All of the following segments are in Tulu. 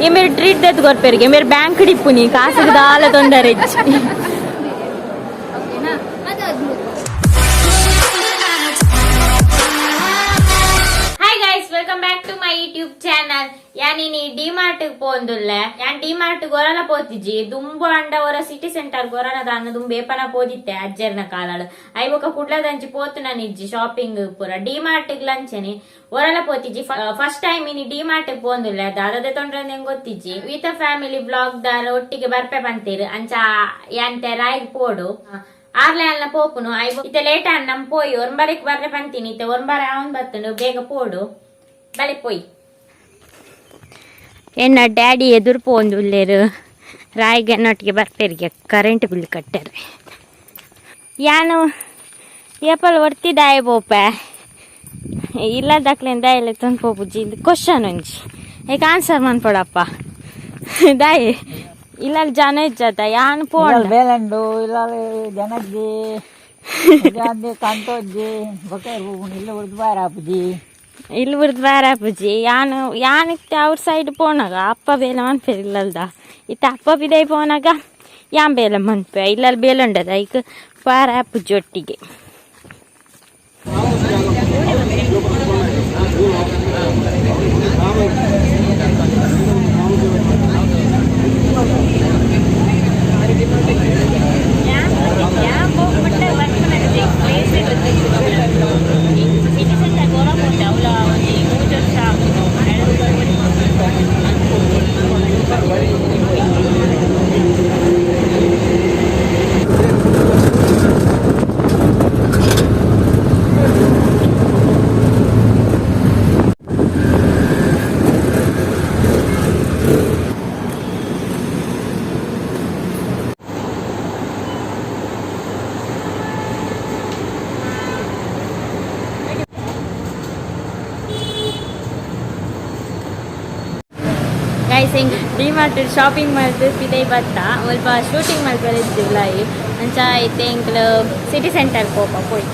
ಈ ಮೇರೆ ಟ್ರೀಟ್ ದೆತ್ ಕೊರ್ಪೆರಿಗೆ ಮೇರೆ ಬ್ಯಾಂಕ್ ಡಿಪ್ಪುನಿ ಕಾಸುಗೆ ದಾಲ ತೊಂದರೆ ಇಜ್ಜಿ. ಓಕೆನಾ? ಅದು ಅದ್ಭುತ. Hi guys, welcome back to my YouTube channel. ಯಾನಿನಿ D mart ಪೋಂದುಲ್ಲೆ. ಯಾನ್ ಡಿ ಮಾರ್ಟ್ ಗೊರನ ಪೋತಿಜಿ ದುಂಬು ಅಂಡ ಒರ ಸಿಟಿ ಸೆಂಟರ್ ಗೊರನ ದಾನ ದುಂಬು ಏಪನ ಪೋದಿತ್ತೆ ಅಜ್ಜರ್ನ ಕಾಲಡು. I ಬೊಕ ಕುಡ್ಲದಂಚಿ ಪೋತು ನಾನು ಇಜ್ಜಿ ಶಾಪಿಂಗ್ ಪೂರ ಡಿ ಮಾರ್ಟ್ ಲಂಚನಿ ಒರಲ ಪೋತಿಜಿ. ಫಸ್ಟ್ ಟೈಮ್ ಇನಿ ಡಿ ಮಾರ್ಟ್ ಪೋಂದುಲ್ಲೆ. ದಾದದೆ ತೊಂದ್ರೆ ಹೆಂಗ್ ಗೊತ್ತಿಜ್ಜಿ. ವಿತ್ ಫ್ಯಾಮಿಲಿ ಬ್ಲಾಗ್ ದಾರ ಒಟ್ಟಿಗೆ ಬರ್ಪೆ ಬಂತೀರು ಅಂಚ ಯಾನ್ ರಾಯಿಗ್ ಪೋಡು ಆರ್ಲೆ ಅಲ್ಲ ಪೋಪುನು. I ಇತ್ತೆ ಲೇಟ್ ಅನ್ ನಮ್ ಪೋಯಿ ಒರ್ಂಬರೆಗ್ ಬರ್ರೆ ಬಂತೀನಿ. ಇತ್ತೆ ಒರ್ಂಬರೆ ಅವನ್ ಬತ್ತುಂಡು, ಬೇಗ ಪೋಡು ಬಲೆ ಪೋಯಿ. ಎನ್ನ ಡ್ಯಾಡಿ ಎದುರು ಪೋಂದುಲ್ಲೇರು ರಾಯಿಗೆ ನೊಟ್ಟಿಗೆ ಬರ್ಪೇರಿಗೆ ಕರೆಂಟ್ ಬಿಲ್ ಕಟ್ಟಾರೆ. ಯಾನು ಏಪಲ್ ಒರ್ತಿ ದಾಯ ಪೋಪೆ ಇಲ್ಲ ದಾಕ್ಲೇನ್ ದಾಯಲೆ ತಂದು ಪೋಪುಜಿ. ಇದು ಕ್ವಶನ್ ಒಂಜಿ ಏಕ ಆನ್ಸರ್ ಮನ್ಪೊಡಪ್ಪ. ದಾಯೆ ಇಲ್ಲ ಜನ ಇಜ್ಜದ ಯಾನ್ ಪೋಂಡ? ಬೇಲಂಡು ಇಲ್ಲ ಜನಜ್ಜಿ ಇಲ್ಲಾಂದ್ರೆ ಕಂತೋಜ್ಜಿ ಬೊಕ್ಕ ಇಲ್ಲ ಉರ್ದು ಬಾರ ಆಪುಜಿ. ಇಲ್ಲಿ ಬುರ್ದು ಬಾರ ಆಪುಜಿ. ಯಾನು ಯಾನಿತ್ತೆ ಅವ್ರ ಸೈಡ್ ಪೋನಾಗ ಅಪ್ಪ ಬೇಲೆ ಮನ್ಪೇರು ಇಲ್ಲಲ್ದ. ಇತ್ತ ಅಪ್ಪ ಬಿದೈ ಪೋನಾಗ ಯಾನ್ ಬೇಲೆ ಮನ್ಪೆ ಇಲ್ಲಲ್ಲಿ ಬೇಲೆ ಉಂಡದ ಐಕ್ ಪಾರ ಆಪುಜಿ ಒಟ್ಟಿಗೆ. ಸಿಟಿ ಸೆಂಟರ್ ಗೋರಾ ಪೋತೆ ಅವಳ ಒಂಜಿ ಮೂಜಿ ವರ್ಷ. ಗೈಸ್, ಹಿಂಗೆ ಡಿ ಮಾರ್ಟ್ ಶಾಪಿಂಗ್ ಮಾಡಿದ್ ಪಿದೈ ಬತ್ತ ಸ್ವಲ್ಪ ಶೂಟಿಂಗ್ ಮಲ್ಪೆರೆ ಇತ್ತಿಲ್ಲ. ಅಂಚ ಇತ್ತೆ ಎಂಕ್ಲು ಸಿಟಿ ಸೆಂಟರ್ ಪೋಪ ಪೋಯ್.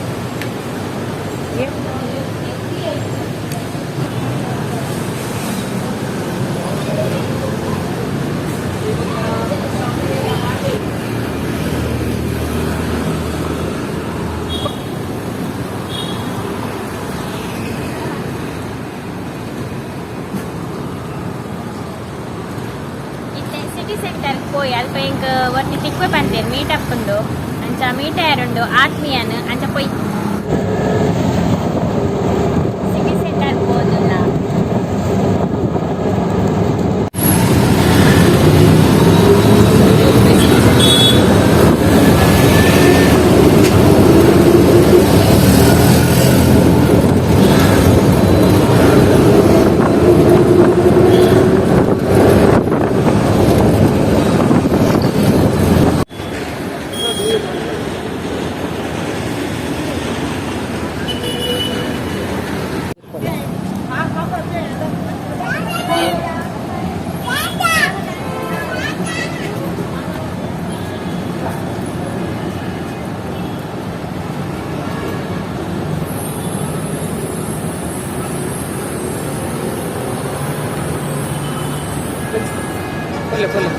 ಇತ್ತೆ ಸಿಟಿ ಸೆಂಟರ್ ಪೋಯಿ ಅಲ್ಪ ಎಂಕ್ ಒರ್ತಿ ತಿಕ್ವೆ ಪಂತೇರು ಮೀಟಪ್ ಉಂಡು. ಅಂಚ ಮೀಟ್ ಆರುಂಡು ಆತ್ಮೀಯನ್. ಅಂಚ ಪೋಯ್ ಸಿಟಿ ಸೆಂಟರ್ ಪೋದುಲ್ಲ. ಪೊಲೆ ಪೊಲೆ.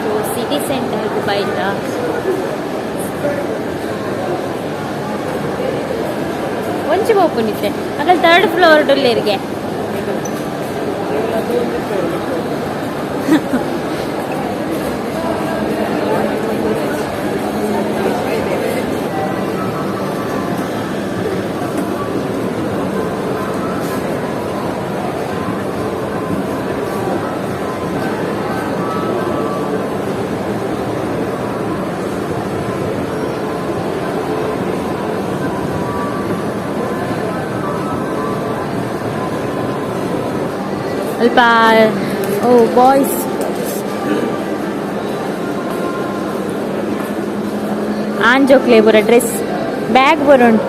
ಸೊ city centre ಬೈತ ಒಂಚಿ ಪೋಪುನಿತ್ತೆ Akal third floor ಡುಲ್ಲೇರಿಗೆ. ಅಲ್ಪ ಓ ಬಾಯ್ಸ್ ಆಂಜೋಕ್ಲೆ ಪೂರ ಡ್ರೆಸ್ ಬ್ಯಾಗ್ ಪೂರ ಉಂಟು.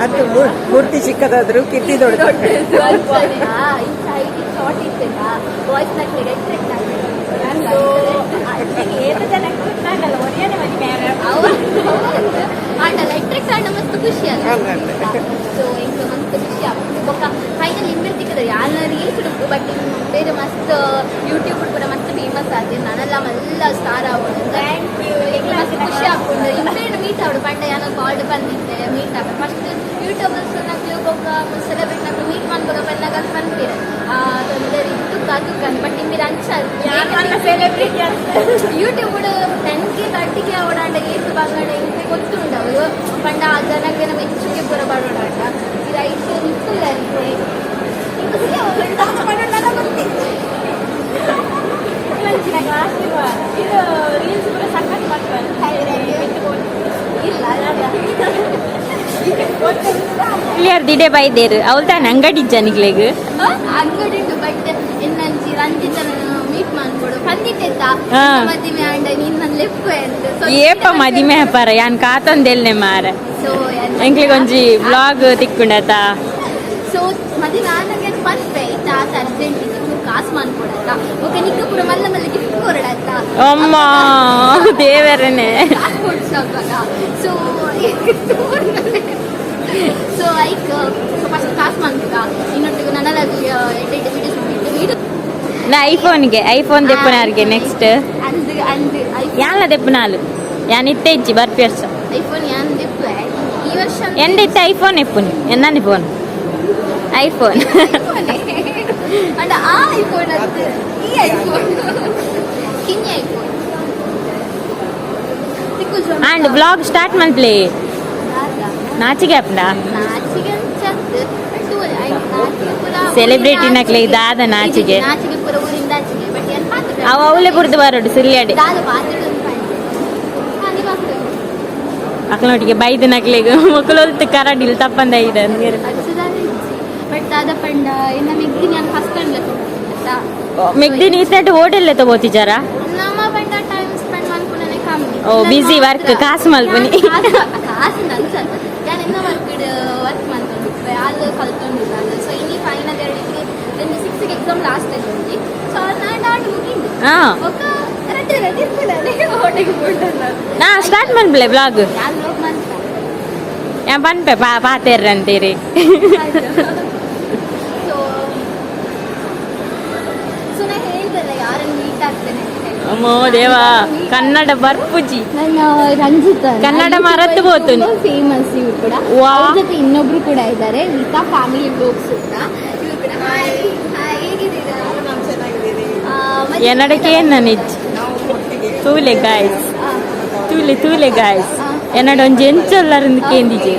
ಅದು ಮೂರ್ತಿ ಚಿಕ್ಕದಾದ್ರು ಕಿಟ್ಟಿ ದೊಡ್ಡದು. ಶಾರ್ಟ್ ಇತ್ತಲ್ಲ, ಬಾಯ್ಸ್ ನಕ್ಲಿಗೆ ಅಟ್ರಾಕ್ಟ್. ಆಂಡಲ ಅಟ್ರಾಕ್ಟ್ ಆಂಡ ಮಸ್ತ್ ಖುಷಿ ಅಲ್ಲ? ಸೊ ಇಂಕ ಮಸ್ತ್ ಖುಷಿ ಆಗ್ತದೆ. ಬೊಕ್ಕ ಫೈನಲ್ ಇಂಬೆರ್ ತಿಕ್ಕದ ಯಾನ ರೀಲ್ಸ್ ಉಡುಪು, ಬಟ್ ಬೇರೆ ಮಸ್ತ್ ಯೂಟ್ಯೂಬ್ ಪೂರ ಮಸ್ತ್ ಫೇಮಸ್ ಆಗಿದೆ. ನಾನೆಲ್ಲ ಮಲ್ಲ ಸ್ಟಾರ್ ಆಗೋದು. ಮಸ್ತ್ ಖುಷಿ ಆಗ್ಕೊಂಡು ಇಂಬೇರು ಮೀಟ್ ಆವಡು ಪಂಡ ಯಾನ ಕಾಲ್ಡ್ ಬಂದಿದ್ದೆ ಮೀಟ್ ಆಗ. ಫಸ್ಟ್ ಯೂಟ್ಯೂಬರ್ಸ್ ನಕ್ಲು ಬೊಕ್ಕ ಸೆಲೆಬ್ರಿಟಿ ನಕ್ಲು ಮೀಟ್ ಮನ್ಪುಗ ಪನ್ನಾಗ ಪನ್ಪಿರ ತೊಂದರೆ ಇತ್ತು ಅದು, ಬಟ್ ಇಂಬಿರ ಅಂಚ. ಸೆಲೆಬ್ರಿಟಿ. ಯೂಟ್ಯೂಬ್ 10K 30K ಅವಡಾಂಡ ಏತ್ ಬಂಗಡ ಇಂತೆ ಗೊತ್ತುಂಡವು ಪಂಡ ಆ ಜನಕ್ಕೆ ನಮ್ಮ ಮೆಚ್ಚುಗೆ ಪೂರ ಬರೋಡಾಂಡ ಇದು ಐದು ನಿಕ್ಕುಲ್ಲ. ಇದು ರೀಲ್ಸ್ ಪೂರ ಸಖತ್ ಮಾಡ್ತಾರೆ. ಇಲ್ಲ. ಕ್ಲಿಯರ್ ದಿಡೆ ಬೈದೇರು ಅವಳು ತಾನೆ ಅಂಗಡಿ ಜನಿಗ್ಲೆಗ್. ಅಂಗಡಿ ಉಂಟು, ಬಟ್ ಎನ್ನಂಚಿ ರಂಜಿತನ ಮೀಟ್ ಮಾಡ್ಕೊಡು ಪಂದಿಟ್ಟೆತ್ತ. ಮದಿಮೆ ಆಂಡ ನೀನ್ ನನ್ನ ಲೆಪ್ಪು ಅಂತ. ಏಪ ಮದಿಮೆ ಅಪಾರ ಯಾನ್ ಕಾತೊಂದೆಲ್ನೆ ಮಾರ. ಸೊ ಎಂಕ್ಲಿಗ್ ಒಂಜಿ ಬ್ಲಾಗ್ ತಿಕ್ಕುಂಡತ. ಸೊ ಮದಿಮೆ ಆನಗೆ ಪನ್ಪೆ ಇತ್ತ ಆತ ಅರ್ಜೆಂಟ್ ಇತ್ತು, ಚೂರು ಕಾಸು ಮಾಡ್ಕೊಡತ್ತ. ಓಕೆ, ನಿಕ್ಕ ಪೂರ ಮಲ್ಲ ಮಲ್ಲ ಗಿಫ್ಟ್ ಕೊರಡತ್ತ. ಅಮ್ಮ ದೇವರನೆ. ಕಾಸು ಕೊಡ್ಸವಾಗ ಸೊ ಸೊ ಐಕ್ ಸೊ ಫಸ್ಟ್ ಕಾಸು ಮಾಡ್ಬೇಕ ಇನ್ನೊಟ್ಟಿಗೆ ನನ್ನೆಲ್ಲ ಎಡ್ಡೆ ವಿಡಿಯೋಸ್ ವಿಡಿಯೋ. ನಾ ಐಫೋನ್ಗೆ ಐಫೋನ್ ದೆಪ್ಪುನಾರ್ಗೆ ನೆಕ್ಸ್ಟ್. ಅಂದ್ ಅಂದ್. ಯಾನ್ಲ ದೆಪ್ಪುನಾಲು ಯಾನ್ ಇತ್ತೆ ಇಜ್ಜಿ ಬರ್ಪಿ ವರ್ಷ. ಐಫೋನ್ ಯಾನ್ ದೆಪ್ಪುವೆ ಈ ವರ್ಷ. ಎಂದ ಇತ್ತೆ ಐಫೋನ್ ಎಪ್ಪುನಿ ಎಂದಾನಿ ಫೋನ್ ಐಫೋನ್. ಅಂಡ ಆ ಐಫೋನ್ ಅತ್ತು, ಈ ಐಫೋನ್ ಕಿನ್ನಿ ಐಫೋನ್. ಅಂಡ್ ಬ್ಲಾಗ್ ಸ್ಟಾರ್ಟ್ ಮಲ್ಪ್ಲೆ, ನಾಚಿಗೆ ಅಪ್ಪ. ನಾಚಿಗೆ ಅಂಚತ್ತು. Celebrity ನಕ್ಲೆ ಇದಾದ ನಾಚಿಗೆ. ನಾಚಿಗೆ ಪೂರ ಊರಿಂದ ಆಚಿಗೆ, ಬಟ್ ಏನ್ ಪಾತ್ರ. ಅವ ಅವಳೆ ಬುಡ್ದು ಬರೋಡು ಸಿರಿಯಾಡೆ. ದಾದ ಪಾತ್ರೆ ಖಾಲಿ ಪಾತ್ರೆ. ಅಕ್ಲನೊಟ್ಟಿಗೆ ಬೈದು ನಕ್ಲೆಗ್ ಮೊಕ್ಕಲೊಲ್ತು ಕರಡಿಲ್ ತಪ್ಪಂದ ಇದೆ. ಬಟ್ ದಾದ ಪಂಡ ಇನ್ನ ಮೆಗ್ದಿನಿ ನಾನು ಫಸ್ಟ್ ಅಂಡ್ಲೆ ಆಯ್ತಾ. ಮೆಗ್ದಿನಿ ಇತ್ತಟ್ಟು ಹೋಟೆಲ್ ತಗೋತಿಜಾರ? ನಮ್ಮ ಪಂಡ ಟೈಮ್ ಸ್ಪೆಂಡ್ ಮನ್ಪುನನೆ ಕಮ್ಮಿ. ಓ, busy work, ಕಾಸು ಮಲ್ಪುನಿ. ಕಾಸು ಅನ್ಸಲ್ಲ, ನಾನು ಇನ್ನ ವರ್ಕ್ ವರ್ಕ್ ಮಾಡ್ಕೊಂಡು ಅಲ್ಲಿ ಕಲ್ತ್ಕೊಂಡಿಲ್ಲ. ಸೊ ಇನ್ನಿ ಫೈನಲ್ ಎರಡಿಗೆ ಒಂದು ಸಿಕ್ಸ್ಗೆ ಎಕ್ಸಾಮ್ ಲಾಸ್ಟ್ ಅಲ್ಲಿ, ಸೊ ನಾನು ಆಟ ಮುಗಿಂದು. ಒಕ್ಕ ರಡ್ಡೆ ರಡ್ಡೆ ಇರ್ತದೆ ಹೋಟೆಗೆ ಹೋಟೆಲ್. ನಾ ಸ್ಟಾರ್ಟ್ ಮನ್ಪ್ಲೆ ಬ್ಲಾಗ್. ಯಾರು ಲೋಕ್ ಮಾಡ್ತಾರೆ. ಯಾ ಪನ್ಪೆ ಪಾ ಪಾತೇರ್ರ ಅಂತೀರಿ. ಸೊ ಸೊ ನಾ ಹೇಳ್ದಲ್ಲ ಯಾರನ್ನು ಮೀಟ್ ಆಗ್ತೇನೆ ಅಂತ ಹೇಳಿ. ಅಮ್ಮೋ ದೇವಾ, ಕನ್ನಡ ಬರ್ಪುಜಿ. ನನ್ನ ರಂಜಿತ್. ಕನ್ನಡ ಮರೆತು ಹೋತು. ಫೇಮಸ್ ಇವ್ರು ಕೂಡ. ವಾ. ಅವ್ರ ಜೊತೆ ಇನ್ನೊಬ್ರು ಕೂಡ ಇದ್ದಾರೆ, ಗೀತಾ ಫ್ಯಾಮಿಲಿ ಬ್ಲಾಗ್ಸ್ ಅಂತ. ಇವ್ರು ಕೂಡ. ಹಾಯ್ ಹಾಯ್, ಹೇಗಿದ್ದೀರಾ? ನಾವು ಚೆನ್ನಾಗಿದ್ದೀವಿ. ಮತ್ತೆ ಎನ್ನಡಕ್ಕೆ ಏನ್ ನಿಜ್ ನಾವು ಒಟ್ಟಿಗೆ. ತೂಲೆ ಗಾಯ್ಸ್, ತೂಲೆ ತೂಲೆ ಗಾಯ್ಸ್, ಎನ್ನಡ ಒಂಜಿ ಎಂಚೊಲ್ಲರಿಂದ ಕೇಂದಿಜೆ.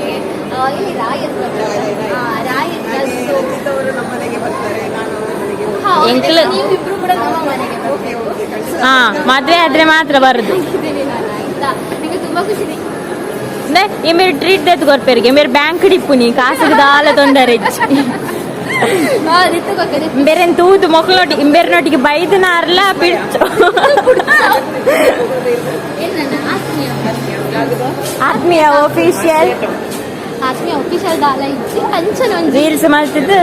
ಇಲ್ಲಿ ರಾಯ್ ಹತ್ರ ಬರ್ತಾರೆ. ರಾಯ್ ಹತ್ರ. ಹಾಗೆ ಸೊ ರಂಜಿತ್ ಅವರು ನಮ್ಮ ಮನೆಗೆ ಬರ್ತಾರೆ, ನಾನು ಅವರ ಮನೆಗೆ ಹೋಗ್ತೀನಿ. ನೀವಿಬ್ರು ಕೂಡ ನಮ್ಮ ಮನೆಗೆ ಓಕೆ ಓಕೆ, ಖಂಡಿತ. ಹಾ, ಮದ್ವೆ ಆದ್ರೆ ಮಾತ್ರ ಬರುದು. ಬರ್ತಿದ್ದೀನಿ ನಾನು, ಆಯ್ತಾ? ನಂಗೆ ತುಂಬಾ ಖುಷಿ ಇದೆ. ಮೇರೆ ಟ್ರೀಟ್ ದೆತ್ ಕೊರ್ಪೆರಿಗೆ ಮೇರೆ ಬ್ಯಾಂಕ್ ಡಿಪ್ಪುನಿ ಕಾಸುಗೆ ದಾಲ ತೊಂದರೆ. ರಿತುಗೊಕ್ಕದೆ. ಬೇರೆ ತೂದು ಮೊಕ್ಕಳೊಟ್ಟಿಗೆ ಇಂಬೇರ್ನೊಟ್ಟಿಗೆ ಬೈದು ನಾರ್ಲ ಬಿಡ್ತು. ಏನ್ ನನ್ನ ಆತ್ಮೀಯ ಆತ್ಮೀಯ ಆಫೀಷಿಯಲ್. ಆತ್ಮೀಯ ಆಫೀಷಿಯಲ್ ದಾಲ ಇಚ್ಚಿ ಅಂಚನ ಒಂಜಿ. ರೀಲ್ಸ್ ಮಲ್ತಿದ್ದು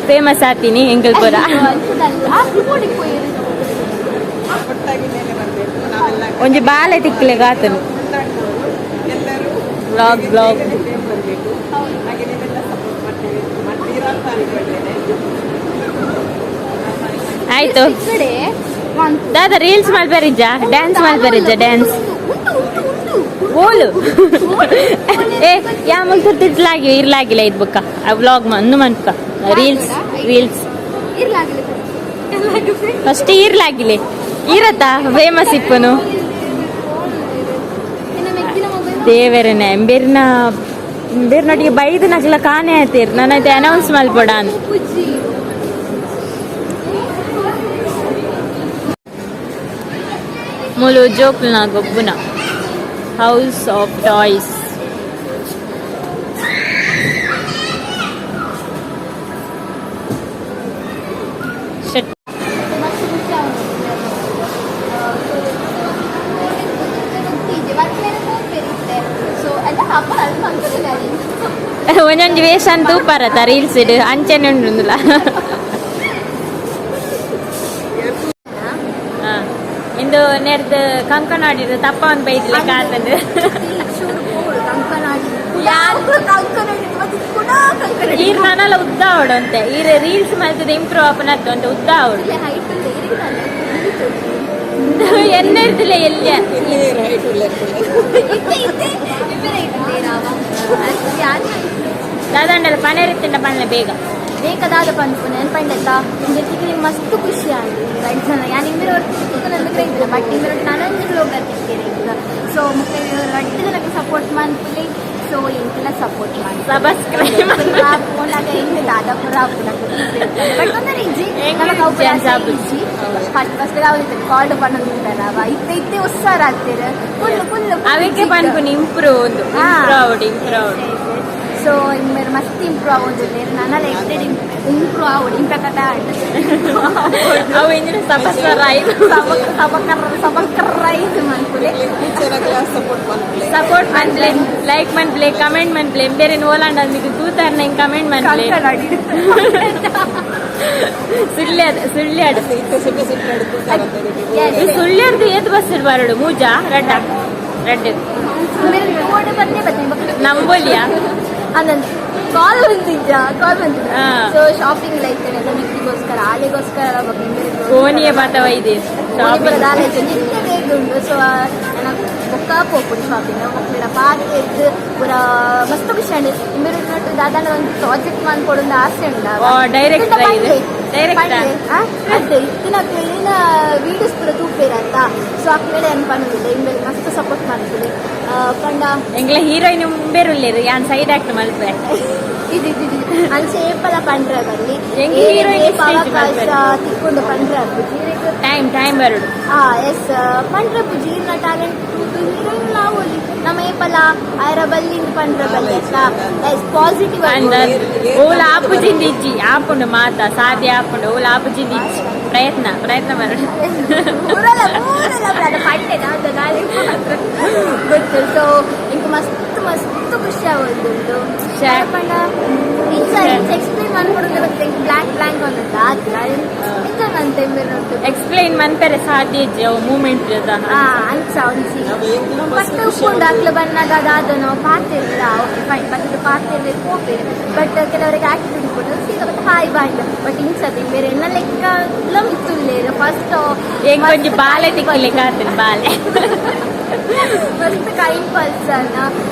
ಫೇಮಸ್ ಆತೀನಿ ಎಂಕಲ್ ಪೂರ. ಅಂಚದಲ್ಲ ರಿಪೋರ್ಟಿಗೆ ಪೋಯಿರು. ಒಟ್ಟಾಗಿ ಮೇಲೆ ಬರಬೇಕು ನಾವೆಲ್ಲ. ಒಂಜಿ ಬಾಲೆ ತಿಕ್ಕಲೆ ಗಾತನು. ಮಾತಾಡ್ಬೋದು ಎಲ್ಲರೂ. Vlog, vlog. ಬೇಗನೆ fame ಬರ್ಬೇಕು. ಹಾಗೆ ನೀವೆಲ್ಲ ಸಪೋರ್ಟ್ ಮಾಡ್ತೀವಿ ಮಾಡ್ತೀರಾ ಅಂತ ಅನ್ಕೊಳ್ತೇನೆ. ಆಯ್ತು. ಕಡೆ ದಾದಾ ರೀಲ್ಸ್ ಮಲ್ಪರಿಜ್ಜ, ಡ್ಯಾನ್ಸ್ ಮಲ್ಪರಿಜ್ಜ, ಡ್ಯಾನ್ಸ್. ಉಂಟು ಉಂಟು ಉಂಟು. ಓಲು ಏ ಯಾ ಮುಲ್ತುರ್ದು ಇರ್ಲಾಗಿ ಇರ್ಲಾಗಿಲ್ಲ ಇದು ಬುಕ್ಕ ವ್ಲಾಗ್ ಅಂದು ಮನ್ಪುಕ ರೀಲ್ಸ್ ರೀಲ್ಸ್. ಇರ್ಲಾಗಿಲ್ಲ. ಫಸ್ಟ್ ಇರ್ಲಾಗಿಲ್ಲ ಇರತ್ತಾ ಫೇಮಸ್ ಇಪ್ಪನು. ನಿನ್ನ ಮೆಕ್ಕಿನ ಮೊಬೈಲ್. ದೇವರನೆ ಬೇರ್ನ ಬೇರ್ನೊಟ್ಟಿಗೆ ಬೈದು ನಕ್ಲ ಕಾಣೆ ಆತೀರ್ ನಾನೈತೆ ಅನೌನ್ಸ್ ಮಲ್ಪೊಡ. ಪುಜ್ಜಿ. ಮೂಲು ಜೋಕ್ಲನ ಗೊಬ್ಬುನ house of toys. Shut. ಮಸ್ತ್ ಖುಷಿ ಆಗುತ್ತೆ. ಸೊ ಎಲ್ಲ ಹಬ್ಬ ಅಲ್ಪ ಅನ್ಕೋತಿಲ್ಲ. ಒಂದೊಂದು ವೇಷ ಅಂತ ತೂಪಾರತ್ತ ರೀಲ್ಸ್ ಇಡು ಅಂಚೆನೆ ಉಂಡುಂದಿಲ್ಲ. ಹಾ ಇಂದು ನೆರ್ದು ಕಂಕನಾಡಿದ ತಪ್ಪ ಒಂದು ಬೈದ್ಲೆ ಕಾತಂದು. ಚೂರು ಹೋಗುಡು ಕಂಕನಾಡಿ ಕಂಕನಾಡಿ ಮತ್ತೆ ಕೂಡ ಕಂಕನಾಡಿ. ಈರ್ ನಾನೆಲ್ಲ ಉದ್ದ ಅವಡು ಅಂತೆ. ಈರ್ ರೀಲ್ಸ್ ಮಾಡ್ತದೆ ಇಂಪ್ರೂವ್ ಆಪನತ್ತು ಅಂತ ಉದ್ದ ಅವಡು. ಹೈಟ್ ಎನ್ನ ಇರ್ದಿಲ್ಲ ಎಲ್ಲಿಯ. ಇಲ್ಲಿ ರೈಟ್ ಉಳ್ಳೆ. ಯಾರು ದಾದಾಂಡಲ ಪನೇರಿತ್ತಿಂಡ ಪನ್ಲೆ ಬೇಗ. ಬೇಕಾದಾದ ಪನ್ಪು ನೆನ್ಪಂಡೆತ್ತ ಜೊತೆಗೆ ನಿಮ್ಗೆ ಮಸ್ತ್ ಖುಷಿ ಆಯ್ತು ಜನ. ಯಾನ್ ಇಂಬಿರ ಹೊರತು ನನಗೆ ಇದ್ದಿಲ್ಲ, ಬಟ್ ಇಂಬಿರ ನಾನೊಂದು ಲೋಕ ತಿಕ್ಕೇನೆ ಈಗ. ಸೊ ಮುಖ್ಯ ರಡ್ಡು ಜನಕ್ಕೆ ಸಪೋರ್ಟ್ ಮಾಡ್ಲಿ. ಸೊ ಎಂತೆಲ್ಲ ಸಪೋರ್ಟ್ ಮಾಡಿ ಸಬ್ಸ್ಕ್ರೈಬ್. ಫೋನಾಗ ಹೆಂಗೆ ದಾದಾಪುರ ಬಟ್ ಒಂದರೆ ಇಜ್ಜಿ. ಹೆಂಗೆ ನಮಗೆ ಅವು chance ಆಪುಜಿ. ಇಜ್ಜಿ. ಫಸ್ಟ್ ಫಸ್ಟ್ ಯಾವ್ದು ಕಾಲ್ ಪನ್ನೊಂದಿರ್ತಾರವ ಇತ್ತೆ ಇತ್ತೆ ಉಸ್ಸಾರ ಆಗ್ತೀರ ಫುಲ್ ಫುಲ್. ಅವಕ್ಕೆ ಪನ್ಪುನಿ ಇಂಪ್ರೂವ್ ಒಂದು ಹಾ. Improve ಅವಡು improve ಅವಡು. ಸೊ ಇನ್ಮೇಲೆ ಮಸ್ತ್ ಇಂಪ್ರೂವ್ ಆಗೋದಿಲ್ಲ. ನಾನೆಲ್ಲ ಎಷ್ಟೇ ಇಂಪ್ರೂವ್ ಆಗೋದು ಇಂಪ್ರಕಟ. ಅವು ಇಂಜಿನ ಸಬಸ್ಕರ ಆಯ್ತು. ಸಬಕರ್ ಸಬಕರ್ ಇದು ಮನ್ಕುಲೆ. Teacher support ಮಾಡ್ಲಿ. ಸಪೋರ್ಟ್ ಮನ್ಪ್ಲೆ, ಲೈಕ್ ಮನ್ಪ್ಲೆ, ಕಮೆಂಟ್ ಮನ್ಪ್ಲೆ. ಬೇರೆ ಓಲಾಂಡ ನಿಮಗೆ ತೂತಾರ ನಂಗೆ ಕಮೆಂಟ್ ಮನ್ಪ್ಲೆ. ಸುಳ್ಳು ಸುಳ್ಳು. ಇತ್ತೆ ಸುಳ್ಳು ಸುಳ್ಳು Yes. ಈ ಸುಳ್ಳ್ಯರ್ದು ಏತ್ ಬಸ್ ಇರ್ಬಾರಡು ಮೂಜಾ ರಡ್ಡ ರಡ್ಡು. ಓಡಿ ಬರ್ತೇ ಬರ್ತೇನೆ. ನಂಬೋಲಿಯಾ? ಅಂದಂದು ಕಾಲ್ ಬಂತಿದ್ದ ಕಾಲ್ ಬಂತಿದ್ದ. ಹಾ. ಸೊ ಶಾಪಿಂಗ್ ಎಲ್ಲ ಇರ್ತೇನೆ ಮಿಕ್ಕಿಗೋಸ್ಕರ ಆಲೆಗೋಸ್ಕರ. ಕೋನಿಯ ಬಾತವ ಇದೆ ಶಾಪಿಂಗ್. ನಿನ್ನೆ ಬೇಗ ಉಂಟು. ಸೊ ನನ್ನ ಬೊಕ್ಕ ಪೋಪುಂಡು ಶಾಪಿಂಗ್ ಮಕ್ಕಳ ಪಾರ್ಕ್ ಎದ್ದು ಪೂರ ಮಸ್ತ್ ಖುಷಿ ಉಂಟು. ಇಂಬೆರು ನಟ್ಟು ದಾದಾನ ಒಂದು ಪ್ರಾಜೆಕ್ಟ್ ಮಾಡ್ಕೊಡೊಂದು ಆಸೆ ಉಂಟು. ಓ, direct ಆ ಇದು? Direct ಆ? ಅದೇ ಇತ್ತಿನ ಏನ ವೀಡಿಯೋಸ್ ಪೂರ ತೂಪೇರಂತ. ಸೊ ಅಕ್ಮೇಲೆ ಏನು ಪನ್ನೊಂದಿಲ್ಲ ಇಂಬೆಲ್ ಮಸ್ತ್ ಸಪೋರ್ಟ್ ಮಾಡ್ತದೆ ಪಂಡ. ಎಂಗ್ಲ ಹೀರೋಯಿನ್ ಬೇರುಲ್ಲೇರು ಯಾನ್ ಸೈಡ್ ಆಕ್ಟ್ ಮಲ್ಪೆ. ಇದು ಇದು ಇದು ಅಂಚೆ ಏಪಲ ಪಂಡ್ರೆ ಬಲ್ಲಿ. ಹೆಂಗೆ heroine ಏಪ stage ಅವಕಾಶ ಮಾಡ್ತಾರೆ? ತಿಕ್ಕೊಂಡು ಪಂಡ್ರೆ ಪೂಜಿ. ಟೈಮ್ ಟೈಮ್ ಬರುಡು. ಆ ಎಸ್ ಪಂಡ್ರೆ ಪೂಜಿ ಇನ್ನ ಟ್ಯಾಲೆಂಟ್ ಹೀರೋಯಿನ್ ಲಾವೊಲಿ ನಮ್ಮ ಏಪಲ ಐರ ಬಲ್ಲಿ ಪಂಡ್ರೆ ಬಲ್ಲಿ ಎಸ್ ಪಾಸಿಟಿವ್. ಅಂದ ಓಲ ಆಪುಜಿಂದ ಇಜ್ಜಿ ಆಪುಂಡು ಮಾತ ಸಾಧ್ಯ ಆಪುಂಡು ಓಲ ಆಪುಜಿಂದ ಇಜ್ಜಿ ಪ್ರಯತ್ನ ಪ್ರಯತ್ನ ಬರುಡು. ಊರಲ್ಲ ಊರಲ್ಲ ಬೇಡ ಪಂಡೆ ನಾದ ನಾಳೆ ಗೊತ್ತು. ಸೊ ಇಂಕ ಮಸ್ತ್ ಮಸ್ತ್ ಖುಷಿ ಆಗೋದುಂಟು. ಶೇ. ಪಂಡ ಇಂಚ ಇಂಚ ಎಕ್ಸ್ಪ್ಲೈನ್ ಮಾಡ್ಕೊಡೋದು ಮತ್ತೆ ಬ್ಲ್ಯಾಂಕ್ ಬ್ಲ್ಯಾಂಕ್ ಒಂದಲ್ಲ ಇಂಚ ಅಂತ ಉಂಟು. ಎಕ್ಸ್ಪ್ಲೈನ್ ಮನ್ಪೆರೆ ಸಾಧ್ಯ ಇಜ್ಜಿ ಅವು ಮೂಮೆಂಟ್. ಆ ಅಂಚ ಒಂಜಿ ನಾವು ಎಂಕ್ಲ ಮಸ್ತ್ ಬಟ್ ಖುಷಿ ಉಪ್ಪುಂಡು ಅಕ್ಲು ಬನ್ನಾಗ ಅದಾದನೋ ಪಾತಿರ್ಲ ಓಕೆ ಫೈನ್ ಬಟ್ ಪಾತಿರ್ಲಿ ಪೋಪೇರು. ಬಟ್ ಕೆಲವರಿಗೆ ಆಟಿಟ್ಯೂಡ್ ಇಪ್ಪುಂಡು ಸೀದಾ ಮತ್ತೆ hi bye. But ಇಂಚದೆ ಬೇರೆ ಎನ್ನ ಲೆಕ್ಕ ಇತ್ತುಲ್ಲೇರು ಫಸ್ಟ್. ಎಂಗ್ ಒಂಜಿ ಬಾಲೆ ತಿಕ್ಕಿಲೆ ಕಾತನ್ ಬಾಲೆ. ಮಸ್ತ್ kind person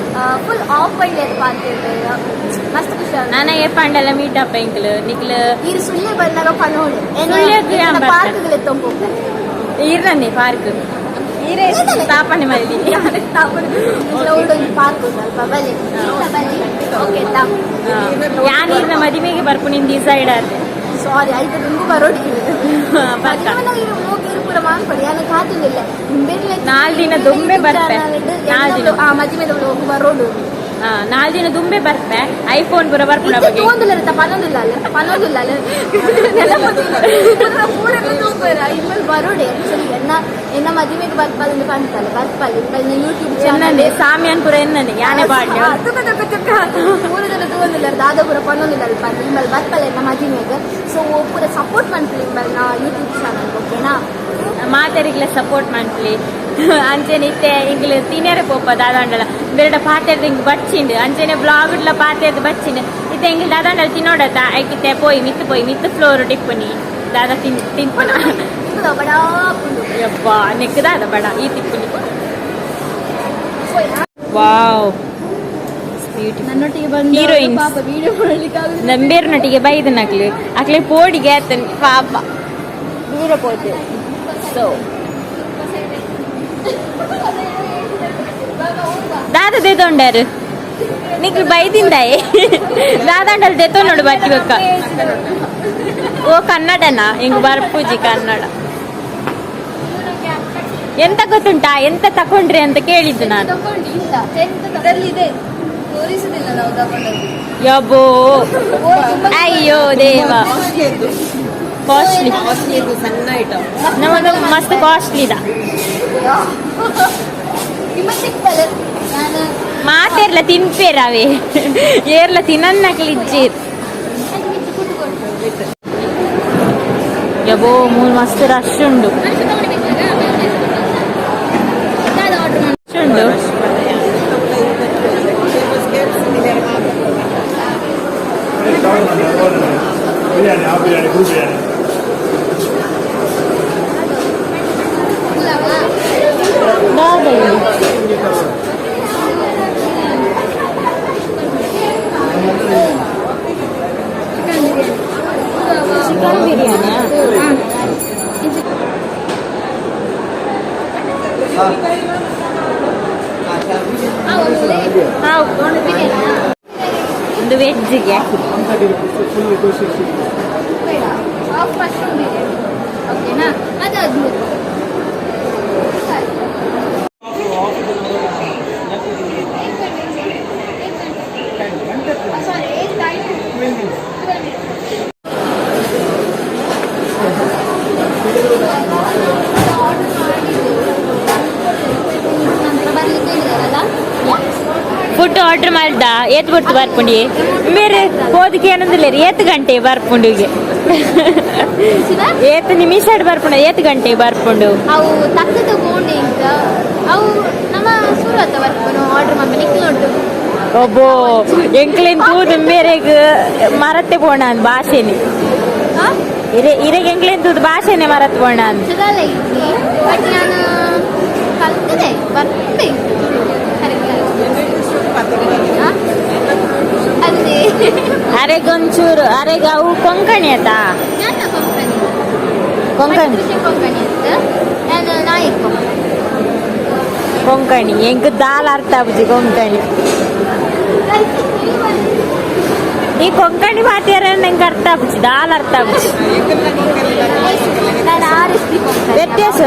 full of ಪಳ್ಳಿಯರ್ ಪಾತಿರ್ಲೇರು ಮಸ್ತ್ ಖುಷಿ ಆಂಡ್. ನಾನ ಏಪಾಂಡಲ ಮೀಟ್ ಅಪ್ ಎಂಕ್ಲು ನಿಕ್ಲು. ಈರು ಸುಳ್ಳೆ ಬಂದಾಗ ಪನೋಡು. ಸುಳ್ಯಗ್ ಯಾನ್ ಬರ್ತೆ? ಪಾರ್ಕ್ಗಳು ಎತ್ತೊಂಡು. ಈರ್ನನ್ನಿ ಪಾರ್ಕ್ ಈರೇ ಸ್ಥಾಪನೆ ಮಾಡಿ. ಒಂಜಿ ಪಾರ್ಕ್ ಉಂಟು ಅಲ್ಪ ಬಲೆ ಬಲೆ ಓಕೆ ತಾ. ಯಾನ್ ಈರ್ನ ಮದಿಮೆಗೆ ಬರ್ಪುನಿನ್ ಡಿಸೈಡ್ ಆತೆ. ಸಾರಿ ಆಯ್ತು ನಿಮಗೂ ಬರೋಡಿ. ಪಕ್ಕ. ಪೂರ ಮಾನ್ಪಡಿ ಯಾನ ಕಾತುಂದಿಲ್ಲ. ನಾಲ್ ದಿನ ದುಂಬೆ ಬರ್ಪೆ. ನಾಲ್ ದಿನ. ಆ ಮದಿಮೆದ ಹೋಗಿ ಬರೋಡು. ಹಾ, ನಾಲ್ ದಿನ ದುಂಬೆ ಬರ್ಪೆ ಐಫೋನ್ ಪೂರ ಬರ್ಪುನ ಬಗ್ಗೆ. ತೂಂದಿಲ್ಲ ಪನೊಂದಿಲ್ಲ ಅಲ್ಲ ಪನೊಂದಿಲ್ಲ ಅಲ್ಲ ಪೂರ ತೂಪರ ಇನ್ಮೇಲೆ ಬರೋಡೆ. ಆಕ್ಚುಲಿ ಎನ್ನ ಎನ್ನ ಮದಿಮೆಗೆ ಬರ್ಪಲ್ಲ ಪಂತಲ್ಲ ಬರ್ಪಲ್ಲ ಇನ್ಮೇಲೆ ಯೂಟ್ಯೂಬ್ ಎನ್ನನೆ ಸಾಮ್ಯಾನ್ ಪೂರ ಎನ್ನನೆ ಯಾನೆ ಬಾಡ್ಲೆ. ತುಕ ತುಕ ತುಕ ಪೂರ ಜನ ತೂಂದಿಲ್ಲ ದಾದ ಪೂರ ಪನೊಂದಿಲ್ಲ ಅಲ್ಪ ನಿಮ್ಮಲ್ಲಿ ಬರ್ಪಲ್ಲ ಎನ್ನ ಮದಿಮೆಗೆ. ಸೊ ಪೂರ ಸಪೋರ್ಟ್ ಮಾಡ್ತೀನಿ ನಿಮ್ಮಲ್ಲಿ ನಾ ಯೂಟ್ಯೂಬ್ ಚಾನಲ್ ಓಕೆನಾ? ಮಾತೆರಿಗ್ಲ ಸಪೋರ್ಟ್ ಮಾಡ್ಲಿ. ಅಂಚೆನೆ ಇತ್ತೆ ಇಂಗ್ಲ ತಿನ್ಯರೆ ಪೋಪ ದಾದಾಂಡಲ ಬೇರೆ ಪಾತೆರ್ದ ಹಿಂಗ್ ಬಚ್ಚಿಂಡು ಅಂಚೆನೆ ಬ್ಲಾಗ್ ಇಡ್ಲ ಪಾತೆರ್ದ ಬಚ್ಚಿಂಡು ಇತ್ತೆ ಎಂಗ್ಲ ದಾದಾಂಡಲ ತಿನ್ನೋಡತ್ತ ಐಕಿತ್ತೆ ಪೋಯಿ ಮಿತ್ತು ಪೋಯಿ ಮಿತ್ತು ಫ್ಲೋರ್ ಡಿಪ್ಪುನಿ. ದಾದ ತಿನ್ ತಿನ್ಪನ. ಬಡ. ಯಬ್ಬಾ, ನೆಕ್ಕದಾದ ಬಡ ಈ ತಿಪ್ಪುನಿ. ವಾವ್. ನನ್ನೊಟ್ಟಿಗೆ ಬಂದು Heroines. ಪಾಪ ವಿಡಿಯೋ ಮಾಡಲಿಕ್ಕೆ ಆಗುದಿಲ್ಲ. ನಂಬೇರ್ನೊಟ್ಟಿಗೆ ಬೈದನಕ್ಲು ಅಕ್ಲೆ ಪೋಡಿಗೆ ಆತನ್ ಪಾಪ ದೂರ ಪೋತೆ. ಸೊ ದಾದ ದೇತೊಂಡಾರು ನಿಕ್ಲು ಬೈದಿಂದಾಯೆ ದಾದಾಂಡಲ್ ದೇತೊ ನೋಡು ಬತ್ತಿ ಬಕ್ಕ. ಓ, ಕನ್ನಡನಾ? ಹಿಂಗ್ ಬರ್ಪೂಜಿ ಕನ್ನಡ. ಎಂತ ಗೊತ್ತುಂಟಾ? ಎಂತ ತಕೊಂಡ್ರಿ ಅಂತ ಕೇಳಿದ್ದು ನಾನು. ತಗೊಂಡು ಇಲ್ಲ, ಎಂತ ಇದರಲ್ಲಿದೆ, ತೋರಿಸುದಿಲ್ಲ ನಾವು ತಗೊಂಡದ್ದು. ಯಬ್ಬೋ. ಓ, ತುಂಬಾ. ಅಯ್ಯೋ ದೇವ. ಕಾಸ್ಟ್ಲಿ ಇದ್ದು. ಕಾಸ್ಟ್ಲಿ. ಕಾಸ್ಟ್ಲಿ ಇದ್ದು ಸಣ್ಣ ಐಟಮ್. ನಮ್ಮದು ಮಸ್ತ್ ಕಾಸ್ಟ್ಲಿ ಇದ. ನಿಮ್ಮ ಸಿಂಪಲ್ ನಾನು. ಮಾತೇರ್ಲ ತಿನ್ಪೇರವೇ ಏರ್ಲ ತಿನ್ನಕ್ಲಿಜ್ಜೇರ್. ಅದು ಮಿಚ್ಚು ಕುಟ್ಟುಕೊಟ್ಟು. ಯಬೋ, ಮೂರು ಮಸ್ತ್ ರಶ್ ಉಂಡು. ನಾನು ಆರ್ಡರ್ ಮಾಡಿ. ರಶ್ ಉಂಡು. ಬಿರಿಯಾನಿ, ಆ ಬಿರಿಯಾನಿ, ಫುಲ್ ಬಿರಿಯಾನಿ. ಪುಲಾವಾ? ದಾದ ಇಲ್ಲಿ? ಚಿಕನ್ ಬಿರಿಯಾನಿ. ಚಿಕನ್ ಬಿರಿಯಾನಿ. ಒಂದು ವೆಜ್ಗೆ. ಬೇಡ, ಹಾಫ್ ಮಶ್ರೂಮ್ ಬಿರಿಯಾನಿ ಓಕೆನಾ? ಅದು 13. ಸಾಕು. Sorry, eight time. 12 minutes. Order ಮಾಡಿದ್ದು ನಂತರ ಬರ್ಲಿಕ್ಕೆ ಹೇಳಿದಾರಲ್ಲ. ಫುಡ್ ಆರ್ಡರ್ ಮಾಡ್ದ ಏತ್ ಬಿಡ್ತು ಬರ್ಪುಂಡಿ ಬೇರೆ ಹೋದಕ್ಕೆ ಏನಂದಿಲ್ಲ. ಏತ್ ಗಂಟೆ ಬರ್ಪುಂಡಿಗೆ? ಏತ್ ನಿಮಿಷ ಬರ್ಪುಂಡು? ಏತ್ ಗಂಟೆ ಬರ್ಪುಂಡು? ಅವು ತಕ್ಕ ತಗೊಂಡು ಇಂಕ ಅವು ನಮ್ಮ ಸೂರತ್ ಬರ್ಪುನು ಆರ್ಡರ್ ಮಾಡ್ಬೇಕು ನಿಕ್ಲು. ಒಬ್ಬೋ ಎಂಕ್ಲೆನ್ ತೂದು ಮೇರೆಗ್ ಮರತ್ತೆ ಪೋಣ ಅಂದ್ ಭಾಷೆನೆ. ಇರೆ ಇರೆಗ್ ಎಂಕ್ಲೆನ್ ತೂದು ಭಾಷೆನೆ ಮರತ್ ಪೋಣ ಅಂದ್. ಚದಲ ಇದ್ವಿ, ಬಟ್ ನಾನು ಕಲ್ತದೆ ಬರ್ತದೆ ಕರೆಕ್ಟ್. ಅದೇ. ಅರೆಗೊಂಚೂರು ಅರೆಗ ಅವು ಕೊಂಕಣಿ ಆತ. ನಾನು ಕೊಂಕಣಿ. ಕೊಂಕಣಿ. ಕೃಷಿ ಕೊಂಕಣಿ ಅಂತ, ನಾನು ನಾಯಕ್ ಕೊಂಕಣಿ. ಕೊಂಕಣಿ ಎಂಕ್ ದಾಲ್ ಅರ್ಥ ಆಪುಜಿ ಕೊಂಕಣಿ. ಈ ಕೊಂಕಣಿ ಮಾತಿಯಾರ ನಂಗೆ ಅರ್ಥ ಆಪುಜಿ, ದಾಲ್ ಅರ್ಥ ಆಪುಜಿ. ನಾನು ಆರ್ ಎಸ್ ಪಿ ಕೊಂಕಣಿ. ವ್ಯತ್ಯಾಸ.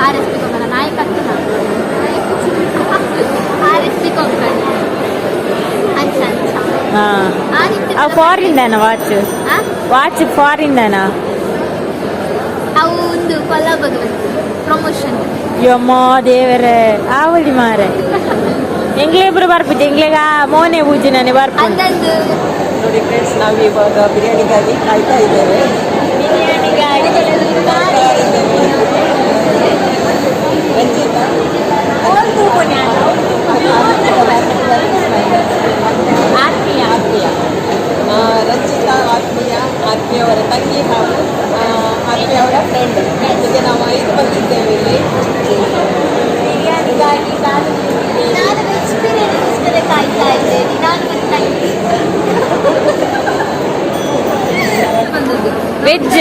R S P Konkan Nayak ಅಂತ, ಆರ್ ಎಸ್ ಪಿ ಕೊಂಕಣಿ ಅಚ್ಚ ಅಚ್ಚ. ಹಾ. ಆ ರೀತಿ. ಅವು ಫಾರಿನ್ ದಾನ ವಾಚ್? ಆ? ವಾಚ್ ಫಾರಿನ್ ದಾನ? ಅವು ಒಂದು ಕೊಲಬದ ಪ್ರಮೋಷನ್. ಯಮ್ಮ ದೇವರೇ, ಆವಳಿ ಮಾರೆ. ಎಂಗ್ಲೇ ಇಬ್ರು ಬರ್ಪುಜಿ ಎಂಗ್ಲೇಗ ಮೋನೆ ಪೂಜೆ ನಾನೇ ಬರ್ಪು. ಅಂದಂದು. ನೋಡಿ ಫ್ರೆಂಡ್ಸ್, ನಾವು ಇವಾಗ ಬಿರಿಯಾನಿಗಾಗಿ ಕಾಯ್ತಾ ಇದ್ದೇವೆ. ಬಿರಿಯಾನಿಗಾಗಿ. ಕಾಯ್ತಾ ಇದ್ದೇವೆ. ರಂಜಿತಾ. ಆತ್ಮೀಯ. ಆತ್ಮೀಯ. ರಂಜಿತಾ ಆತ್ಮೀಯ, ಆತ್ಮೀಯವರ ತಂಗಿ ಹಾಗೂ ಆತ್ಮೀಯವರ ಫ್ರೆಂಡ್ ಜೊತೆ ನಾವು ಐದು ಬಂದಿದ್ದೇವೆ ಇಲ್ಲಿ. ಬಿರಿಯಾನಿಗಾಗಿ ಕಾದು. ನಾನು ವೆಜ್ ಬಿರಿಯಾನಿಗೋಸ್ಕರ ಕಾಯ್ತಾ ಇದ್ದೇನೆ, ನಾನು ಮತ್ತೆ ತಂಗಿ ಬಂದದ್ದು. ವೆಜ್.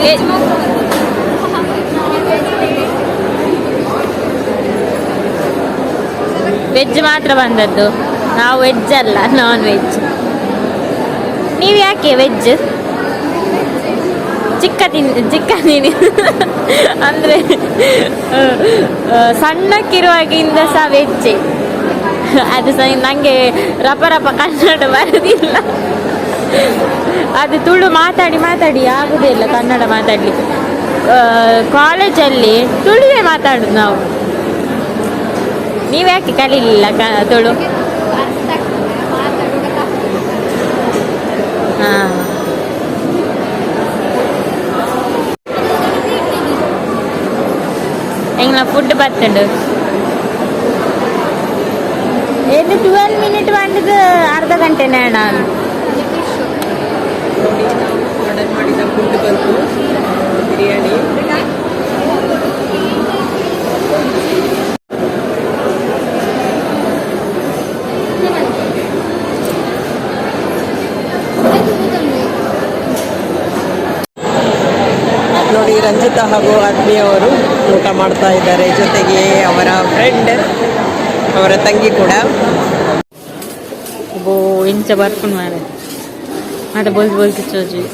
ವೆಜ್. ವೆಜ್ ಮಾತ್ರ ಬಂದದ್ದು. ನಾವು ವೆಜ್ ಅಲ್ಲ, ನಾನ್ ವೆಜ್. ನೀವು ಯಾಕೆ ವೆಜ್? ಚಿಕ್ಕ ತಿನ್ ಚಿಕ್ಕ ನೀನು ಅಂದರೆ ಸಣ್ಣಕ್ಕಿರುವಾಗಿಂದ ಸಹ ವೆಜ್ಜೆ. ಅದು ಸಹ ನನಗೆ ರಪ ರಪ ಕನ್ನಡ ಬರೋದಿಲ್ಲ. ಅದು ತುಳು ಮಾತಾಡಿ ಮಾತಾಡಿ ಆಗುದೇ ಇಲ್ಲ ಕನ್ನಡ ಮಾತಾಡಲಿಕ್ಕೆ. ಕಾಲೇಜಲ್ಲಿ ತುಳುವೇ ಮಾತಾಡುದು ನಾವು. ನೀವ್ಯಾಕೆ ಕಲೀಲಿಲ್ಲ ತುಳು? ಅರ್ಥ ಆಗ್ತದೆ, ಮಾತಾಡುವಾಗ. ಹಾ. ಎಂಗ್ಲ ಫುಡ್ ಬರ್ತುಂಡು. ಏನು 12 ಮಿನಿಟ್ ಬಂದದ್ದು, ಅರ್ಧ ಗಂಟೆನೇ ಅಣ್ಣ. ನೋಡಿ ನಾವು Order ಮಾಡಿದ ಫುಡ್ ಬಂತು, ಬಿರಿಯಾನಿ. ನೋಡಿ, ರಂಜಿತಾ ಹಾಗೂ ಆತ್ಮೀಯವರು ಊಟ ಮಾಡ್ತಾ ಇದ್ದಾರೆ. ಜೊತೆಗೆ ಅವರ ಫ್ರೆಂಡ್, ಅವರ ತಂಗಿ ಕೂಡ. ಬೋ ಇಂಚ ಬರ್ಪುಂಡು ಮಾರೆ, ಮಾತ ಬೋಲ್ತು ಬೋಲ್ತು ಚೋಜು.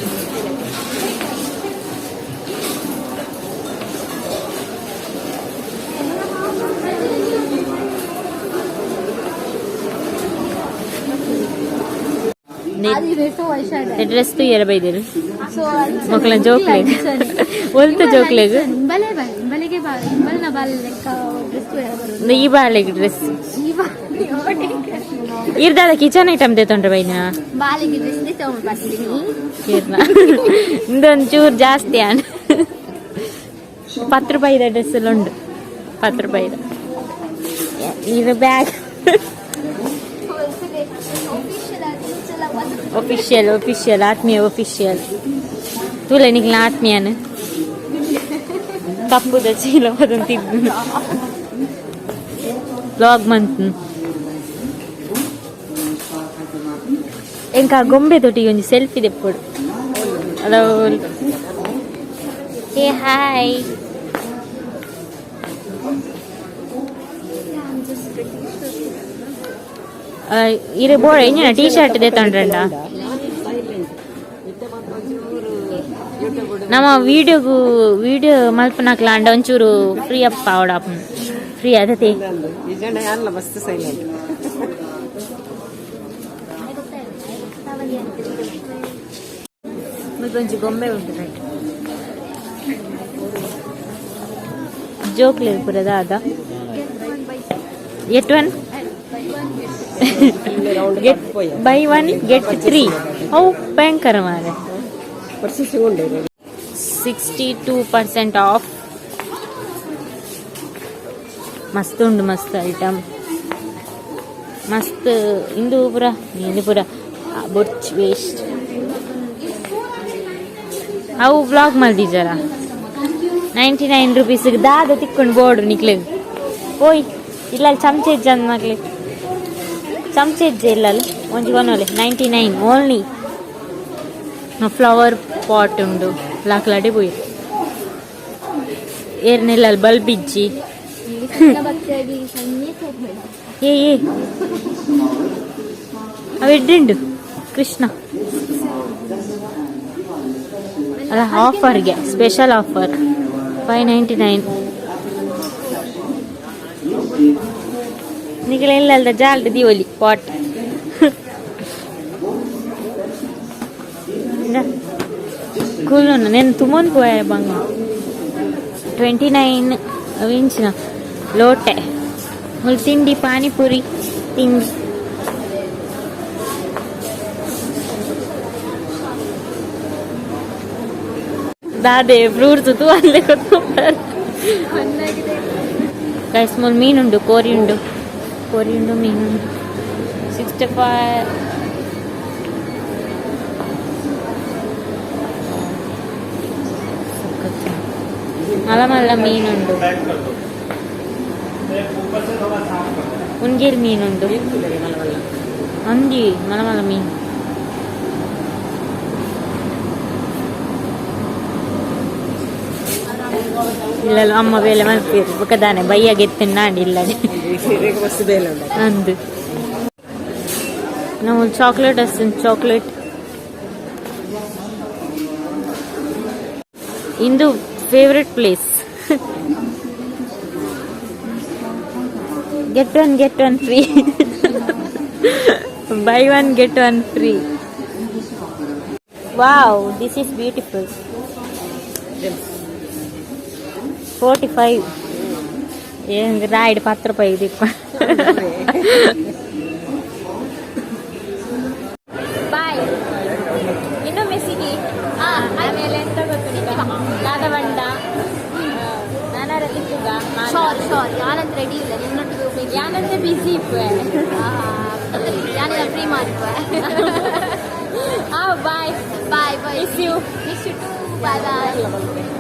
ಡ್ರೆಸ್ ತೂಯರ ಬೈದಿರು ಮಕ್ಕಳ ಜೋಕ್ಲೆಗ್ ಒಲ್ತ ಜೋಕ್ಲೆಗ್. ಇಂಬಲೆ ಇಂಬಲಿಗೆ ಇಂಬಲ್ನ ಬಾಲ್ ಲೆಕ್ಕ ಡ್ರೆಸ್. ಈ ಬಾಲೆಗ್ ಡ್ರೆಸ್ ಇರ್ದಾದ ಕಿಚನ್ ಐಟಮ್ ತೇತೊಂಡ್ರೆ ಬೈನಾ. ಬಾಲಿಗೆ ಡ್ರೆಸ್ ತಗೊಂಡು ಬರ್ತೀನಿ. ಕೇರ್ನ ಇಂದೊಂದು ಚೂರು ಜಾಸ್ತಿ ಆನ್. 10 ರೂಪಾಯಿದ ಡ್ರೆಸ್ ಎಲ್ಲ ಉಂಡು, 10 ರೂಪಾಯಿದ. ಇದು ಬ್ಯಾಗ್. ಆಫಿಷಿಯಲ್. ಒಫಿಷಿಯಲ್, ಒಫಿಷಿಯಲ್ ಆತ್ಮೀಯ ಒಫಿಷಿಯಲ್. ತೂಲೆ ನಿಕ್ಲ ಆತ್ಮೀಯನ ಕಪ್ಪುದ ಚೀಲ ಬದಂತಿದ್ದು ಬ್ಲಾಗ್ ಮಂತ್. ಎಂಕ ಗೊಂಬೆ ತೊಟ್ಟಿಗೆ ಒಂಜಿ ಸೆಲ್ಫಿ ದೆಪ್ಪೊಡು. ಹಲೋ, ಏ ಹಾಯ್. ಇರೆ ಬೋಡ ಇಂಜಿನ ಟೀ ಶರ್ಟ್ ದೆತ್ತೊಂಡ್ರಂಡ. ನಮ್ಮ ವಿಡಿಯೋಗು ವಿಡಿಯೋ ಮಲ್ಪನಕ್ಲ ಅಂಡ ಒಂಚೂರು ಫ್ರೀ ಅಪ್ ಆವಡ, ಫ್ರೀ ಅದತೆ. ಈ ಜನ ಅಲ್ಲ, ಮಸ್ತ್ ಸೈಲೆಂಟ್. ಒಂಜಿ ಗೊಂಬೆ ಉಂಟು ರೈಟ್. ಜೋಕ್ಲೆ ಪೂರ ದಾದ? Get one get buy one get three. ಅವು ಭಯಂಕರ ಮಾರೆ. ಪರ್ಚೇಸಿಂಗ್ ಉಂಟು. 62% ಆಫ್. ಮಸ್ತ್ ಉಂಡು, ಮಸ್ತ್ ಐಟಮ್, ಮಸ್ತ್. ಇಂದು ಪೂರ ಇಂದು ಪೂರ ಬೊರ್ಚ್ ವೇಸ್ಟ್. ಅವು ಬ್ಲಾಗ್ ಮಲ್ದಿಜಾರ. 99 ರುಪೀಸ್ ದಾದ ತಿಕ್ಕೊಂಡು ಬೋರ್ಡು ನಿಕ್ಲೆಗ್. ಓಯ್, ಇಲ್ಲ, ಅಲ್ಲಿ ಚಮಚ ಇಜ್ಜ ಮಕ್ಳಿಗೆ ಚಮಚ ಇಜ್ಜೆ. ಇಲ್ಲ, ಅಲ್ಲಿ ಒಂಜಿ ಕೊನೊಲೆ. 99 only. Flower pot ಉಂಡು. ಲಾಕ್ಲಾಡೆ ಪೋಯಿ ಏರ್ನೆಲ್ಲ ಅಲ್ಲಿ ಬಲ್ಬ್ ಇಜ್ಜಿ. ಏ ಏ, ಅವು ಎಡ್ಡುಂಡು ಕೃಷ್ಣ. ಅಲ್ಲ, ಆಫರ್ಗೆ ಸ್ಪೆಷಲ್ ಆಫರ್ 599. ನಿಗಲ ಇಲ್ಲ ಅಲ್ದ ಜಾಲ್ಡ್ ದೀವಲಿ ಪಾಟ್ ಕೂಲು. నేను ತುಮೊಂದು ಪೋಯ ಬಂಗ. 29 ಇಂಚಿನ ಲೋಟೆ. ಮುಲ್ ತಿಂಡಿ, ಪಾನಿಪುರಿ ತಿಂಡಿ. ದಾದೆ ಫ್ರೂಟ್ಸ್ ತೂ ಅಲ್ಲೇ ಕೊತ್ತಂಬರ್. ಗೈಸ್, ಮುಲ್ ಮೀನುಂಡು, ಕೋರಿ ಉಂಡು, ಕೋರಿ ಉಂಡು, ಮೀನುಂಡು. 65. ಮಲ್ಲ ಮಲ್ಲ ಮೀನುಂಡು, ಉಂಗಿರ್ ಮೀನುಂಡು, ಅಂದಿ ಮಲ್ಲ ಮಲ್ಲ ಮೀನು. ಇಲ್ಲ, ಅಮ್ಮ ಬೇಲೆ ಮಲ್ಪೇರು ಬೊಕ ದಾನೆ ಬಯ್ಯಾಗ ಎತ್ತಿನ ಇಲ್ಲದೆ. ಮಸ್ತ್ ಬೇಲೆ ಉಂಟು. ಅಂದು ನಾವು ಚಾಕ್ಲೇಟ್ ಅಷ್ಟು ಚಾಕ್ಲೇಟ್. ಇಂದು favourite place. Get one get one free, buy one get one free. Wow, this is beautiful. 45. ಏನ್ ರಾಯ್ಡ್ 10 ರೂಪಾಯಿ ಇದಕ್ಕೆ. ಬಾಯ್, ಇನ್ನೊಮ್ಮೆ ಸಿಗಿ. ಆಮೇಲೆ ಎಂತ ಗೊತ್ತುಂಟ? ದಾದ ಬಂಡ ನಾನಾರ ತಿಕ್ಕುಗ. ಸಾರಿ ಸಾರಿ, ಯಾನಂತ ರೆಡಿ ಇಲ್ಲ ನಿನ್ನೊಟ್ಟಿಗೆ ಹೋಗ್ಬೇಕು. ಯಾನಂತೆ ಬಿಸಿ ಇಪ್ಪೆ. ಯಾನೆಲ್ಲ ಫ್ರೀ ಮಾಡುವ. ಆ, bye. Bye bye. Miss you. Miss you too. Bye bye.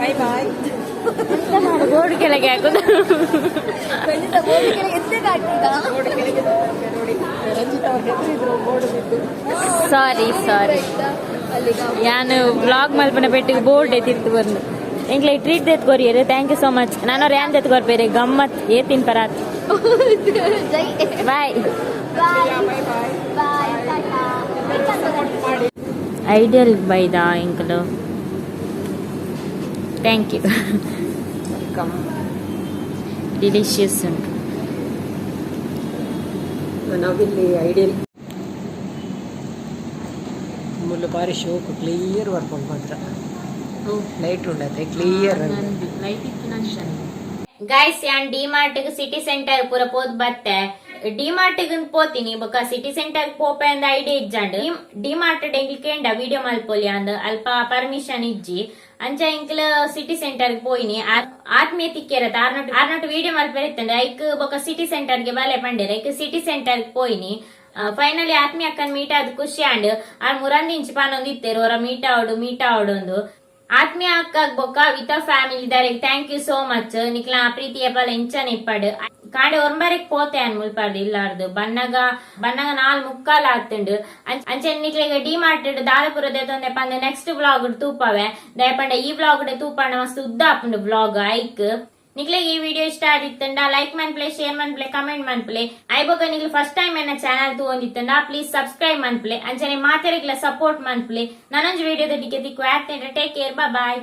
Bye bye. Board ಕೆಳಗೆ ಹಾಕುದು. ಖಂಡಿತ ಬೋರ್ಡ್ ಕೆಳಗೆ ಎದ್ದೆ ಕಾಣ್ತೀಗ. ಬೋರ್ಡ್ ಕೆಳಗೆ ನೋಡಿ, ರಂಜಿತ್ ಅವ್ರ ಹೆಸರಿದ್ರು ಬೋರ್ಡ್ ಬಿದ್ದು. ಸಾರಿ ಸಾರಿ. ಅಲ್ಲಿಗ ಯಾನು ಬ್ಲಾಗ್ ಮಲ್ಪನ ಪೆಟ್ಟಿಗೆ ಬೋರ್ಡ್ ಎತ್ತಿತ್ತು ಬಂದು. ಎಂಕ್ಲೆ ಟ್ರೀಟ್ ದೇತ್ ಕೊರಿಯರ್, thank you so much. ನಾನು ರ್ಯಾನ್ ದೇತ್ ಕೊರ್ಪೇರೆ ಗಮ್ಮತ್ ಏತಿನ್ ಪರಾತ್. ಜೈ. Bye. Bye. Bye bye. Bye, tata. ಮಾಡಿ. ಐಡಿಯಲ್ ಬೈದ ಎಂಕಲು. Thank you. Welcome. Delicious ಉಂಟು. ನಾವಿಲ್ಲಿ ಐಡಿಯಲ್ ಮುಲ್ಲು ಬಾರಿ ಶೋಕು ಕ್ಲಿಯರ್ ಬರ್ಕೊಂಡು ಮಾತ್ರ ಲೈಟ್ ಉಂಡತೆ ಕ್ಲಿಯರ್. ಗೈಸ್, ಯಾನ್ D mart, city centre ಪೂರ ಪೋದ್ ಬತ್ತೆ. ಡಿ ಮಾರ್ಟ್ ಪೋತೀನಿ ಬೊಕ ಸಿಟಿ ಸೆಂಟರ್ ಪೋಪೆ ಅಂದ ಐಡಿಯಾ ಇಜ್ಜಾಂಡ್. ಡಿ ಮಾರ್ಟ್ ಎಂಕ್ಲ್ ಕೇಂಡ ವಿಡಿಯೋ ಮಲ್ಪೊಲಿ ಅಂದ್, ಅಲ್ಪ ಪರ್ಮಿಷನ್ ಇಜ್ಜಿ. ಅಂಚ ಎಂಕ್ಲ ಸಿಟಿ ಸೆಂಟರ್ ಪೋಯಿನಿ. ಆತ್ಮೀಯ ತಿಕ್ಕಿರತ್ತ ಆರ್ನೋಟ್ ಆರ್ನೋಟ್ ವಿಡಿಯೋ ಮಲ್ಪೆರೆ ಇತ್ತಂಡ ಐಕ್ ಬೊಕ ಸಿಟಿ ಸೆಂಟರ್ ಗೆ ಬಲೆ ಪಂಡೇರ್. ಐಕ್ ಸಿಟಿ ಸೆಂಟರ್ ಪೋಯಿನಿ. ಫೈನಲಿ ಆತ್ಮೀಯ ಅಕ್ಕನ್ ಮೀಟ್ ಆದ್ ಖುಷಿ ಆಂಡ್. ಆರ್ ಮುರಂದಿಂಚಿ ಪಾನೊಂದು ಇತ್ತೇರು ಹೊರ ಮೀಟ್ ಆವಡು ಮೀಟ್ ಆವಡು ಒಂದು. ಆತ್ಮೀಯ ಅಕ್ಕ ಬೊಕ್ಕ ವಿತ ಫ್ಯಾಮಿಲಿ ದಾರೆ, thank you so much. ನಿಕ್ಲ ಪ್ರೀತಿಯ ಬಲ ಇಂಚನ ಇಪ್ಪಡು. ಕಾಂಡೆ ಒರ್ಂಬರೆಗ್ ಪೋತೆ ಅನ್ ಮುಲ್ಪಾರ್ದು ಇಲ್ಲಾರ್ದು. ಬನ್ನಗ ಬನ್ನಗ 4:45 ಆತುಂಡು. ಅಂಚೆ ನಿಕ್ಲೆಗ್ ಡಿ ಮಾರ್ಟ್ ದಾದಪುರ ದೇತೊಂದೆ ಪಂದ್ ನೆಕ್ಸ್ಟ್ ಬ್ಲಾಗ್ ತೂಪವೆ. ದಯಪಂಡ ಈ ಬ್ಲಾಗ್ ತೂಪಂಡ ಮಸ್ತ್ ಉದ್ದ ಆಪುಂಡು ಬ್ಲಾಗ್. ಐಕ್ ನಿಕ್ಲೆಗ್ ಈ ವಿಡಿಯೋ ಇಷ್ಟ ಆದಿತ್ತಂಡ ಲೈಕ್ ಮನ್ಪ್ಲೆ, ಶೇರ್ ಮನ್ಪ್ಲೆ, ಕಮೆಂಟ್ ಮನ್ಪ್ಲೆ. ಐಬೊಕ ನಿಕ್ಲು ಫಸ್ಟ್ ಟೈಮ್ ಎನ್ನ ಚಾನಲ್ ತೂವೊಂದಿತ್ತಂಡ ಪ್ಲೀಸ್ ಸಬ್ಸ್ಕ್ರೈಬ್ ಮನ್ಪ್ಲೆ. ಅಂಚನೆ ಮಾತೆರೆಗ್ಲ ಸಪೋರ್ಟ್ ಮನ್ಪ್ಲೆ. ನನೊಂಜಿ ವಿಡಿಯೋದ ಟಿಕೆ ತಿಕ್ಕು. Take care, bye.